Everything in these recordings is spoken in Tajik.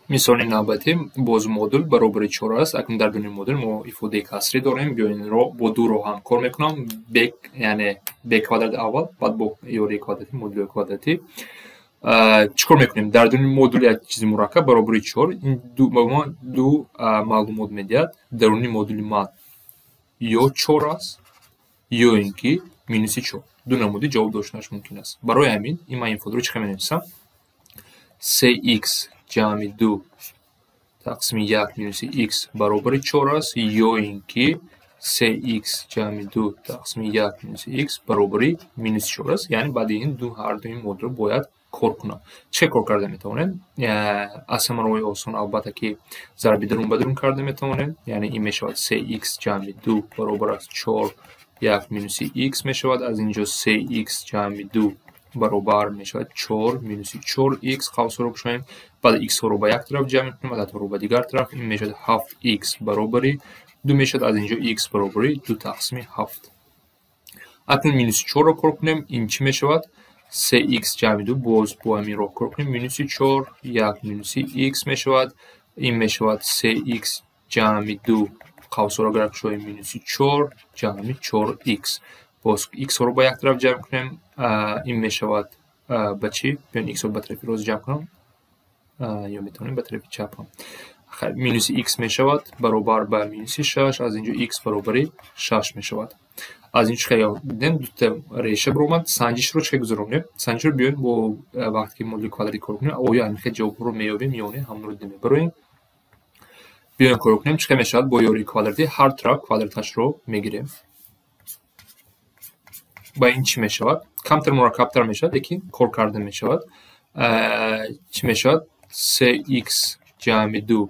Мисоли навбатӣ боз модул баробари 4 аст. Акнун дар дуни модул мо ифодаи касрӣ дорем. Биёед инро бо ду роҳ ҳам кор мекунам. Б, яъне б квадрат аввал, баъд бо ёрии квадратӣ, модули квадратӣ. Чӣ кор мекунем? Дар дуни модул як чизи мураккаб баробари 4. Ин ду ба мо ду маълумот медиҳад. Даруни модули ман ё 4 аст, ё ин ки минуси 4. Ду намуди ҷавоб доштанаш мумкин аст. Барои ҳамин ин ман ифодаро чӣ хел менависам? 3x ҷамъи 2 тақсими 1 минуси x баробари 4 аст, ё ин ки 3x ҷамъи 2 тақсими 1 минуси x баробари минуси 4 аст. Яъне баъди ин ду ҳар дуи модулро бояд кор кунам. Чӣ кор карда метавонем? Аз ҳама роҳи осон, албатта, ки зарби дарун ба дарун карда метавонем. Яъне ин мешавад 3x ҷамъи 2 баробар аст 4 1 минуси x мешавад. Аз инҷо 3x ҷамъи 2 баробар мешавад 4 минуси 4x, қавсҳоро кушоем. Баъд x-ҳоро ба як тараф ҷамъ мекунем, ададҳоро ба дигар тараф. Ин мешавад 7x баробари 2 мешавад. Аз инҷо x баробари 2 тақсими 7. Акнун минуси 4-ро кор кунем. Ин чӣ мешавад? 3x ҷамъи 2, боз бо ҳамин роҳ кор кунем. Минуси 4 1 минуси x мешавад. Ин мешавад 3x ҷамъи 2, қавсҳоро агар кушоем, минуси 4 ҷамъи 4x. Боз x-ҳоро ба як тараф ҷамъ кунем. Ин мешавад ба чӣ? Биён x-ро ба тарафи рост ҷамъ кунам ё метавонем ба тарафи чап ҳам. Хайр, минуси x мешавад баробар ба минуси 6. Аз инҷо x баробари 6 мешавад. Аз ин чӣ хел дидем, дута реша баромад. Санҷишро чӣ хел гузаронем? Санҷишро биёем бо вақте ки модули квадратӣ кор кунем, оё ҳамин хел ҷавобҳоро меёбем ё не, ҳамонро дида мебароем. Биёем кор кунем, чӣ хел мешавад. Бо ёрии квадратӣ ҳар тараф квадраташро мегирем. Ба ин чӣ мешавад? Камтар мураккабтар мешавад, лекин кор карда мешавад. Чӣ мешавад? 3x ҷамъи 2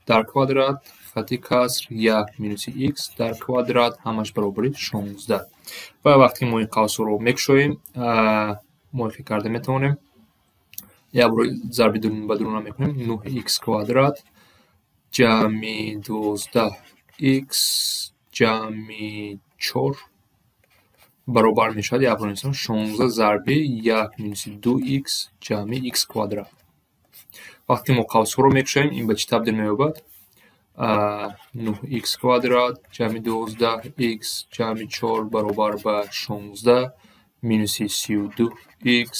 дар квадрат хати каср 1 минуси x дар квадрат ҳамаш баробари 16. Ва вақте ки мо ин қавсҳоро мекушоем, мо ин хел карда метавонем. Як бор зарби дарун ба дарун мекунем. 9x квадрат ҷамъи 12x ҷамъи 4 баробар мешавад, як бор менависам, 16 зарби 1 минуси 2x ҷамъи x квадрат. Вақте ки мо қавсҳоро мекушоем, ин ба чӣ табдил меёбад? 9x квадрат ҷамъи 12x ҷамъи 4 баробар ба 16 минуси 32x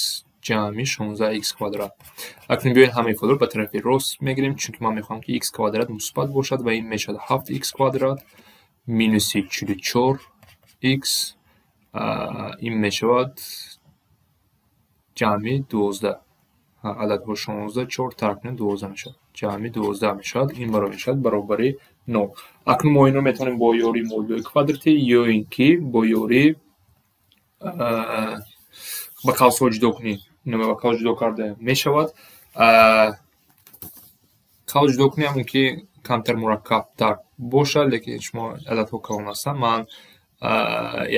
ҷамъи 16x квадрат. Акнун биёед ҳамаи ифодаро ба тарафи рост мегирем, чунки ман мехоҳам, ки x квадрат мусбат бошад, ва ин мешавад 7x квадрат минуси 44x, ин мешавад ҷамъи 12. Ададҳо 16, 4 тарк кунем, 12 мешавад. Ҷамъи 12 мешавад. Ин баробар мешавад баробари 0. Акнун мо инро метавонем бо ёрии модули квадратӣ ё ин ки бо ёрии ба қавсҳо ҷудо кунем. Ино ба қавс ҷудо карда мешавад. Қавс ҷудо кунем мумкин камтар мураккабтар бошад, лекин шумо ададҳо калон ҳастанд. Ман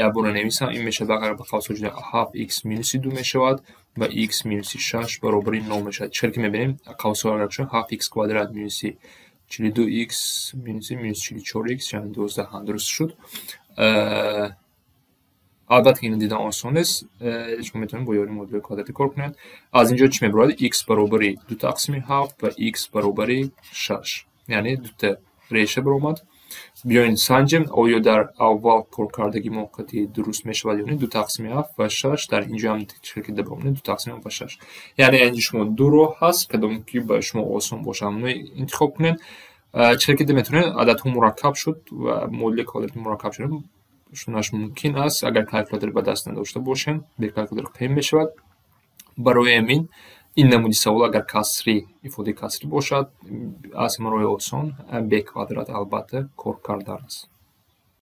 як бора нависам, ин мешавад агар ба қавсҳо ҷудо 7x минуси 2 мешавад ва x минуси 6 баробари 0 мешавад. Чӣ хел ки мебинем, қавсҳо агар кушоем, 7x квадрат минуси 42x минуси 44x ҷамъи 12 ҳам дуруст шуд. Албатта, ки инро дидан осон нест. Шумо метавонед бо ёрии модули квадратӣ кор кунед. Аз инҷо чӣ мебарояд? X баробари 2 тақсими 7 ва x баробари 6. Яъне дута реша баромад. Биёед санҷем, оё дар аввал коркардагӣ мо қати дуруст мешавад ё не. 2 тақсими 7 ва 6, дар инҷо ҳам чӣ ки баромадем, 2 тақсими 7 ва 6. Яъне инҷо шумо ду роҳ ҳаст, кадом ки ба шумо осон бошад, ҳамонро интихоб кунед. Чӣ ки метавонед, ададҳо мураккаб шуд ва модули квадратӣ мураккаб шуд шунаш мумкин аст, агар калькулятор ба даст надошта бошем, бе калькулятор қиин мешавад. Барои ҳамин ин намуди савол, агар касрӣ, ифодаи касрӣ бошад, аз ҳама роҳи осон бе квадрат, албатта, кор кардан аст.